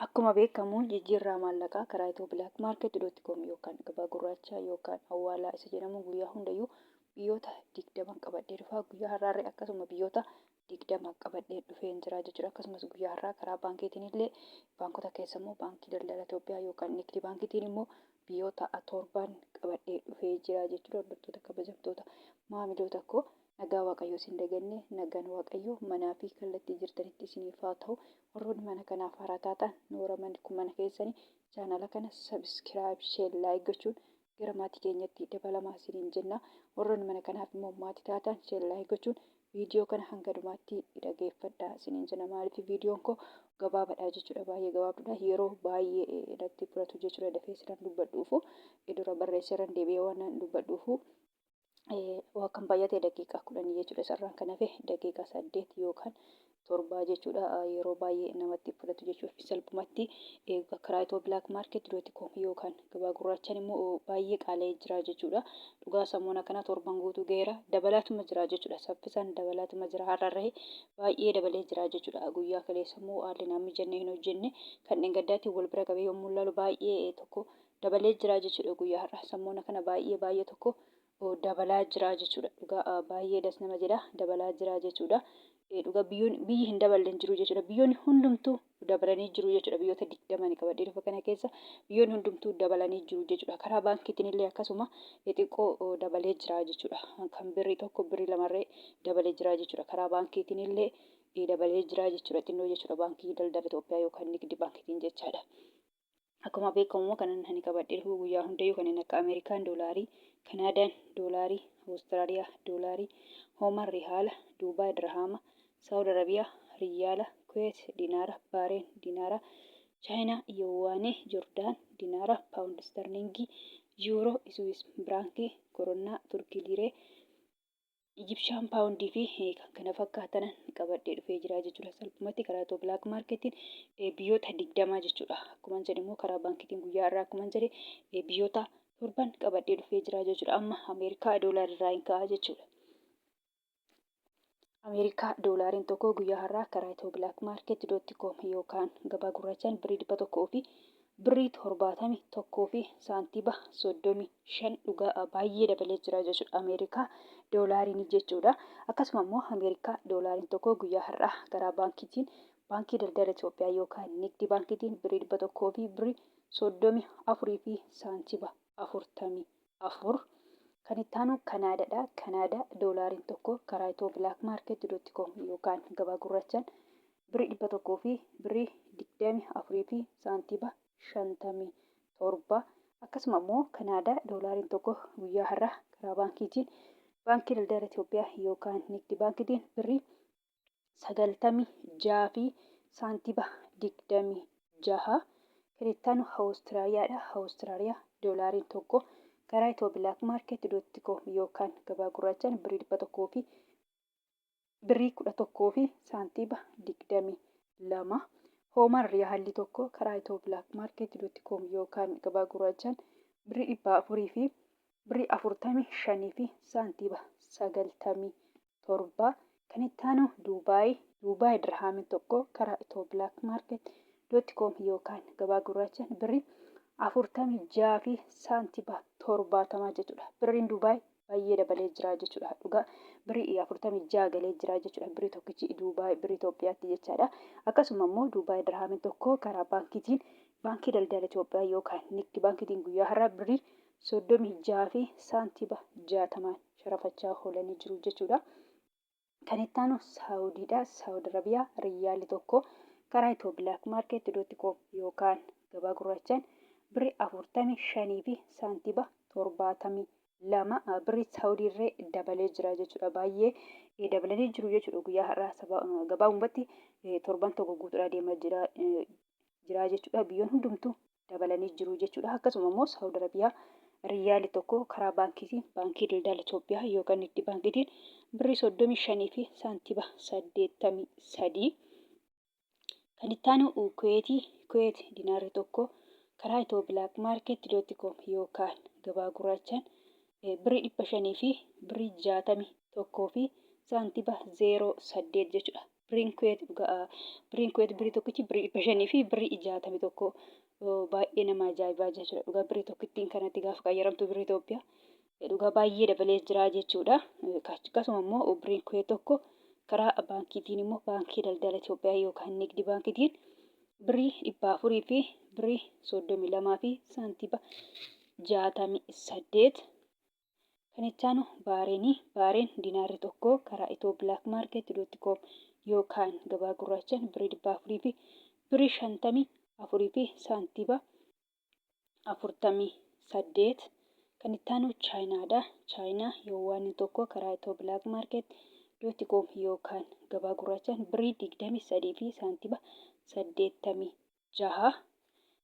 Akkuma beekamu jijjiirraa maallaqaa karaa Ethio Black Market dot com yookaan gabaa gurraachaa yookaan awwaalaa isa jedhamu guyyaa hundayyuu biyyoota 20 qabadhee dhufa. Guyyaa har'aarree akkasuma biyyoota 20 qabadhee dhufeen jira jechuudha. Akkasumas guyyaa har'aa karaa baankiitiin illee baankota keessa immoo baankii daldala Itoophiyaa yookaan Nigdi baankiitiin immoo biyyoota torban qabadhee dhufee jira jechuudha. Hordoftoota kabajamtoota maamiloota koo, nagaa Waaqayyoo isin daganne, nagaan Waaqayyoo manaa fi kallattii jirtanitti isiniif haa ta'u. Warroonni mana kanaaf haaraa taatan, noora manni kun mana keessani, chaanala kana subscribe, share, like gochuun gara maatii keenyatti dabalamaa isiniin jenna. Warroonni mana kanaaf immoo maatii taatan, share, like gochuun viidiyoo kana hanga dhumaatti dhageeffadhaa isiniin jenna. Maaliif viidiyoon koo gabaabadha jechuudha, baay'ee gabaabdudha, yeroo baay'ee natti fudhatu jechuudha dafee siran dubbadhuufu, dura barreesseeran deebi'ee waan dubbadhuufu. Waa kan baay'ate daqiiqaa 10 jechuudha. Isarraan kan hafe daqiiqaa 8 yookaan 7 jechuudha. Yeroo baay'ee namatti fudhatu jechuudha. Salphumatti karaa Ethio Black Market dot com yookaan gabaa gurraachaan immoo baay'ee qaala'ee jira jechuudha. Dhugaa samoona kana torban guutuu ga'eera. Dabalaatuma jira jechuudha. Saffisaan dabalaatuma jira. Har'arree baay'ee dabalee jira jechuudha. Guyyaa kaleessa immoo haalli naan mijannee hin hojjenne, kan dheengaddaatiin wal bira qabee yommuu ilaalu baay'ee tokko dabalee jira jechuudha. Guyyaa har'aa sammoona kana baay'ee baay'ee tokko dabalaa jira jechuudha. Dhugaa baay'ee das nama jedha, dabalaa jira jechuudha. Dhugaa biyyoon biyyi hin daballe hin jiru jechuudha. Biyyoonni hundumtuu dabalanii jiru jechuudha. Biyyoota 20 ni qabadhee dhufa kana keessa biyyoonni hundumtuu dabalanii jiru jechuudha. Karaa baankiitiin illee akkasuma xixiqqoo dabalee jira jechuudha. Kan birrii 1 birrii lamarree dabalee jira jechuudha. Karaa baankiitiin illee dabalee jira jechuudha, xinnoo jechuudha, baankii daldala Itoophiyaa yookaan nigdi baankiitiin jechaadha. Akkuma beekamu immoo kanan ani qabadhee dhufu guyyaa hundayyuu kanneen akka Ameerikaan doolaarii, Kanaadaan doolaarii, Awustiraaliyaa doolaarii, Hooman rihaala, Duubaay dirhaama, Saawud Arabiyaa riyyaala, Kuweet dinaara, Baareen dinaara, Chaayinaa yuwaanii, Jordaan dinaara, Paawund istarliingii, Yuuroo, Iswiis biraankii, Koronnaa, Turkii liiree, Ijibshaan paawundii fi kan kana fakkaatanan qabadhee dhufee jira jechuudha. Salphumatti karaa Ethio Black Marketiin biyyoota 20 jechuudha. Akkuma jedhe immoo karaa baankiitiin guyyaa irraa akkuma jedhe biyyoota torban qabadhee dhufee jira jechuudha. Amma Ameerikaa doolaarri irraa hin ka'a jechuudha. Ameerikaa doolaariin tokko guyyaa har'aa karaa Ethio Black Market dot com yookaan gabaa gurraachaan birrii 100 fi birrii 71 fi saantiba 35. Dhugaa baay'ee dabalee jira jechuudha Ameerikaa doolaariin jechuudha. Akkasuma immoo Ameerikaa doolaariin tokko guyyaa har'aa karaa baankiitiin baankii daldala Itoophiyaa yookaan nigdi baankiitiin birrii 100 fi birrii 34 fi saantiba 44. Kan itti aanu Kanaadaadha. Kanaadaa doolaariin tokko karaa Ethio Black Market dot com yookaan gabaa gurraachaan birrii 100 fi birrii 24 fi saantiba 57. Akkasuma immoo Kanaadaa doolaariin tokko guyyaa har'aa karaa baankiitiin baankii daldala Itoophiyaa yookaan nigdi baankiitiin birrii 96 fi saantiba 26. Kan itti aanu Awustiraaliyaadha. Awustiraaliyaa doolaariin tokko karaa Ethio Black Market dot com yookaan gabaa gurraachaan birrii 100 fi birrii 11 fi saantiba 22. Hoomaan riyaalli tokko karaa Ethio Black Market dot com yookaan gabaa gurraachaan birrii 400 fi birrii 45 fi saantiba 97. Kan itti aanu Duubaay. Duubaay dirhaamiin tokko karaa Ethio Black Market dot com yookaan gabaa gurraachaan birrii 46 fi saantiba 70 jechuudha. Birriin Duubaay baay'ee dabalee jira jechuudha. Dhugaa birrii 46 galee jira jechuudha. Birrii tokkichi Duubaay birrii Itoophiyaatti jechaadha. Akkasuma immoo Duubaay dirhaamiin tokko karaa baankiitiin baankii daldala Itoophiyaa yookaan nigdi baankiitiin guyyaa har'aa birrii 36 fi saantiba 60 sharafachaa oolanii jiru jechuudha. Kan itti aanu Saawudiidha. Saawud Arabiyaa riyyaalli tokko karaa Ethio Black Market dot com yookaan gabaa gurraachaan birrii 45 fi saantiba 72. Birrii Saawudii irree dabalee jira jechuudha. Baay'ee dabalanii jiru jechuudha. Guyyaa har'aa gabaabumatti torban tokko guutuudhaa deemaa jira jechuudha. Biyyoon hundumtuu dabalanii jiru jechuudha. Akkasuma immoo Saawud Arabiyaa riyaali tokko karaa baankiitiin baankii daldala Itoophiyaa yookaan nigdi baankiitiin birrii 35 fi saantiba 83. Kan itti aanu Kuweetii. Kuweet dinaarri tokko karaa Ethio Black Market dot com yookaan gabaa gurraachaan birrii 500 fi birrii 61 fi saantiba 08 jechuudha. Birriin Kuweet dhugaa birriin Kuweet birrii tokkichi birrii 500 fi birrii 61 baay'ee nama ajaa'ibaa jechuudha. Dhugaa birrii tokkittiin kanatti gaafa qayyaramtu birrii Itoophiyaa dhugaa baay'ee dabalee jira jechuudha. Akkasuma immoo birriin Kuweet tokko karaa baankiitiin immoo baankii daldala Itoophiyaa yookaan nigdi baankiitiin birrii 400 fi birrii 32 fi saantiba 68. Kan itti aanu Baareeni. Baareen dinaarri tokko karaa Itoo Black Market dot com yookaan gabaa gurraachaan birrii 400 fi birrii 54 fi saantiba 48. Kan itti aanu Chaayinaadha. Chaayinaa yoowwaanni tokko karaa Itoo Black Market dot com yookaan gabaa gurraachaan birrii 23 fi saantiba 86.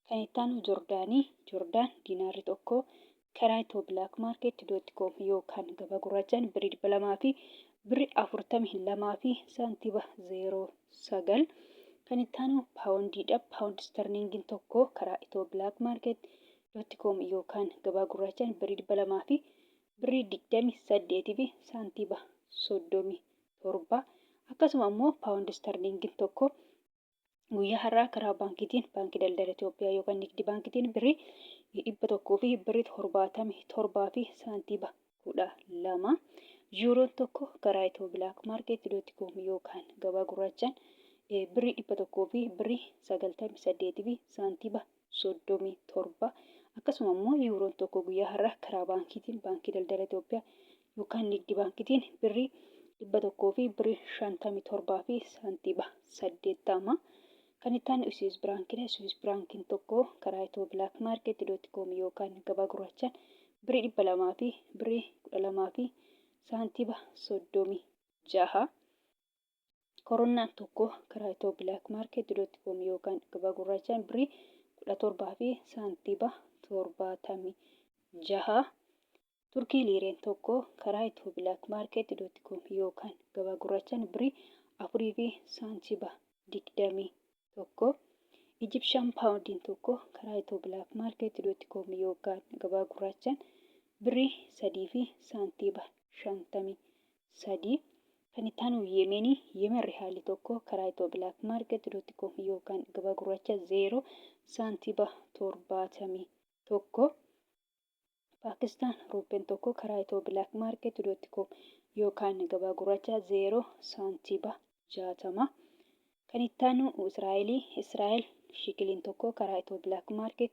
Kan itti aanu Jordaani. Jordaan dinaarri tokko karaa ethioblkmarket dot com yookaan gabaa gurraachaan birrii 200 fi birrii 42 fi saantiba 09. Kan itti aanu paawundiidha. Paawundi istarliingiin tokko karaa ethioblkmarket dot com yookaan gabaa gurraachaan birrii 200 fi birrii 28 fi saantiba 37. Akkasuma immoo paawundi istarliingiin tokko guyyaa har'aa karaa baankiitiin Baankii Daldala Itoophiyaa yookaan Nigdi Baankiitiin birrii 100 fi birrii 77 fi saantiiba 12. Yuuroon tokko karaa Itiyoo Bilaak Maarkeet dooti koom yookaan gabaa gurraachaan birrii 100 fi birrii 98 fi saantiiba 37. Akkasuma immoo yuuroon tokko guyyaa har'aa karaa baankiitiin Baankii Daldala Itoophiyaa yookaan Nigdi Baankiitiin birrii 100 fi birrii 57 fi saantiiba 80. Kan itti aanu Swiss Biraankiidha. Swiss Biraankiin tokko karaa Itiyoo Black Market dot com yookaan gabaa gurraachaan birrii 200 fi birrii 12 fi saantiiba 36. Koronnaan tokko karaa Itiyoo Black Market dot com yookaan gabaa gurraachaan birrii 17 fi saantiiba 76. Turkii liireen tokko karaa Itiyoo Black Market dot com yookaan gabaa gurraachaan birrii 4 fi saantiiba 21. Ijipshaan paawundiin tokko karaa Itiyoo Black Market dot com yookaan gabaa gurraachaan birrii 3 fi saantiiba 53. Kan itti aanu Yemenii, Yemen rihaalli tokko karaa Itiyoo Black Market dot com yookaan gabaa gurraacha 0 saantiiba 71. Paakistaan ruuppeen tokko karaa Itiyoo Black Market dot com yookaan gabaa gurraachaa 0 saantiiba 60. Kan itti aanu Israa'elii, Israa'el shikiliin tokko karaa Itiyoo Black Market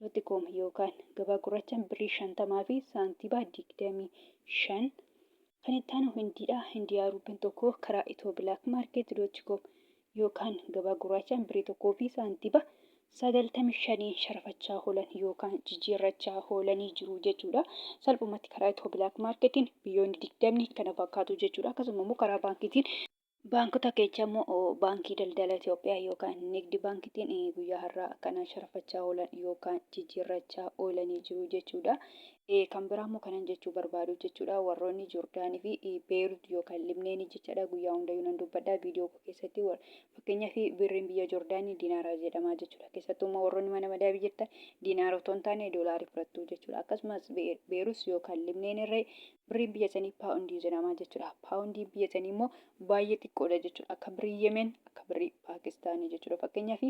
dot com yookaan gabaa gurraachaan birrii 50 fi saantiiba 25. Kan itti aanu Hindiidha. Hindiyaa ruuppeen tokko karaa Itiyoo Black Market dot com yookaan gabaa gurraachaan birrii 1 fi saantiba 95n sharafachaa oolan yookaan jijjiirrachaa oolanii jiru jechuudha. Salphumatti karaa Itiyoo Bilaak Maarketiin biyyoonni 20 kana fakkaatu jechuudha. Akkasuma immoo karaa baankiitiin baankota keessa immoo baankii daldala Itoophiyaa yookaan nigdi baankiitiin guyyaa har'aa kana sharafachaa oolan yookaan jijjiirrachaa oolanii jiru jechuudha. Kan biraa immoo kanan jechuu barbaadu jechuudha warroonni Joordaanii fi Beerut yookaan Libneenii jechaadha guyyaa hundayyuu nan dubbadha viidiyoo koo keessatti fakkeenyaaf birriin biyya Joordaanii dinaara jedhama jechuudha keessattuu immoo warroonni mana madaabii jirtan dinaara otoo hin taane doolaarii fudhattu jechuudha akkasumas Beerus yookaan Libneen irree birriin biyya sanii paawundii jedhama jechuudha paawundiin biyya sanii immoo baay'ee xiqqoodha jechuudha akka birrii Yemen akka birrii Paakistaanii jechuudha fakkeenyaaf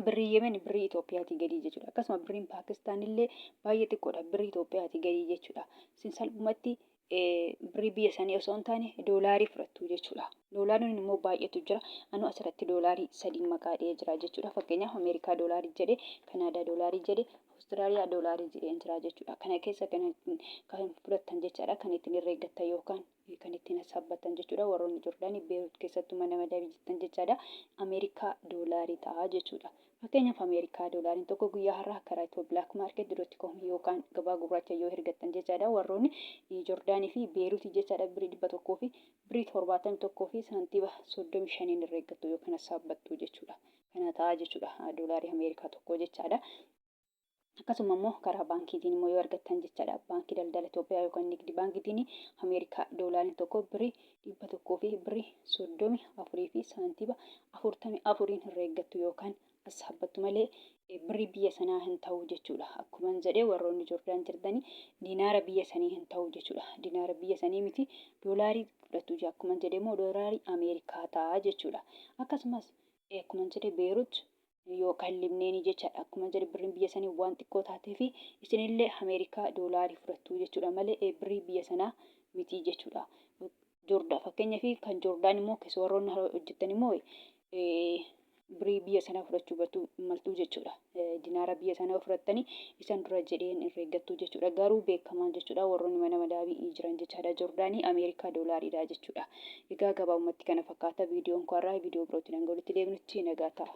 birrii Yemen birrii Itoophiyaatii gadii jechuudha. Akkasuma birriin Paakistaan illee baay'ee xiqqoodha birrii Itoophiyaatii gadii jechuudha. Isin salphumatti birrii biyya sanii osoo hin taane doolaarii fudhattu jechuudha. Doolaariin immoo baay'eetu jira. Anuu asirratti doolaarii sadii maqaa dhahee jira jechuudha. Fakkeenyaaf Ameerikaa doolaarii jedhe, Kanaadaa doolaarii jedhe, Awustiraaliyaa doolaarii jedheen jira jechuudha. Kana keessa kan fudhattan jechaadha. Kan ittiin herreeggattan yookaan kan ittiin hassaabbattan jechuudha. Warroonni Jordaanii Beerut keessattuu mana madabii jettan jechaadha. Ameerikaa doolaarii ta'a jechuudha. Fakkeenyaaf Ameerikaa doolaariin tokko guyyaa har'aa karaa Itiyoo Black Market dot com yookaan gabaa gurraacha yoo ergattan jechaadha. Warroonni Jordaanii fi Beeruutii jechaadha birrii 100 fi birrii 71 fi saantiiba 35 herreeggattu yookaan hassaabbattu jechuudha. Kana ta'a jechuudha doolaarii Ameerikaa tokko jechaadha. Akkasuma immoo karaa baankiitiin immoo yoo argattan jechaadha. Baankii Daldala Itoophiyaa yookaan Nigdi Baankiitiin Ameerikaa doolaariin tokko birrii 100 fi birrii 34 fi saantiiba 44n herreeggattu yookaan Hassaabbattu malee birrii biyya sanaa hin ta'u jechuudha. Akkuman jedhe warroonni Joordaan jirtanii dinaara biyya sanii hin ta'u jechuudha. Dinaara biyya sanii miti, doolaarii fudhattu. Akkuman jedhe immoo doolaarii Ameerikaa ta'a jechuudha. Akkasumas akkuman jedhe Beerut yookaan Libneenii jechaadha. Akkuma jedhe birriin biyya sanii waan xiqqoo taatee fi isinillee Ameerikaa doolaarii fudhattu jechuudha malee birrii biyya sanaa miti jechuudha. Joordaa fakkeenyaa fi kan Joordaan immoo keessa warroonni hojjetan immoo birrii biyya sanaa fudhachuu batu maltuu jechuudha. Dinaara biyya sanaa fudhattanii isan dura jedheen herreeggattu jechuudha. Garuu beekamaan jechuudha warroonni mana madaabii jiran jechaadha. Joordaanii Ameerikaa doolaariidha jechuudha. Egaa gabaabumatti kana fakkaata viidiyoon koo har'aa. Viidiyoo birootiin hanga walitti deebinutti nagaa ta'a.